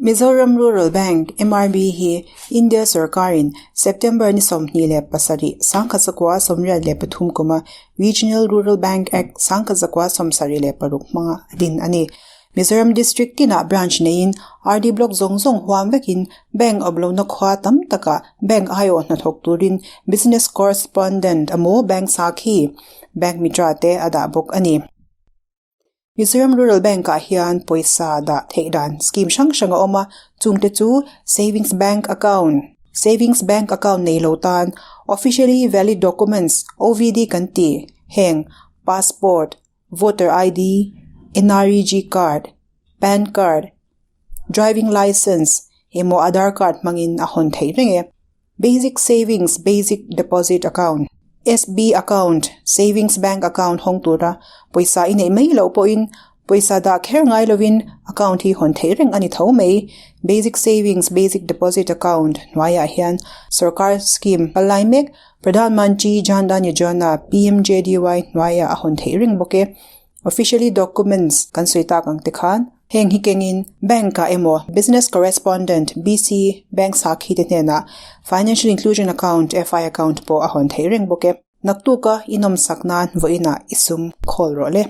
Mizoram Rural Bank, MRB, hi India sorkarin September ni 27, 1983 kuma Regional Rural Bank Act 1976 hmanga a din a ni. Mizoram District tinah branch neiin RD Block zawng zawng huam vekin bank awmlohna khua tam takah bank aiawh hnathawk turin Business Correspondent emaw Bank Sakhi, Bank Mitra te a dah bawk a ni. Mizoram Rural Bank-ah hian pawisa dah theih dan scheme hrang hrang a awm a, chungte chu Savings Bank Account, Savings Bank Account nei lo tan Officially Valid Documents, OVD kan ti, heng Passport, Voter ID, NREG Card, Pan Card, Driving Licence emaw Aadhaar Card hmangin a hawn theih reng e. Basic Savings Basic Deposit Account, SB Account, Savings Bank Account hawng tura pawisa i neih mai loh pawhin pawisa dah kher ngai lovin account hi hawn theih reng a ni tho mai. Basic Savings Basic Deposit Account hnuaiah hian sorkar scheme kal lai mek Pradhan Mantri Jan Dhan Yojana, PMJDY, hnuaiah a hawn theih reng bawk e. Officially documents kan sawi tak ang te khan heng hi kengin bank ah emaw business correspondent, BC, bank sakhi te hnenah financial inclusion account, FI account, pawh a hawn theih reng bawk e. Naktuka i nawmsak nan vawiinah i sum khawl rawh le.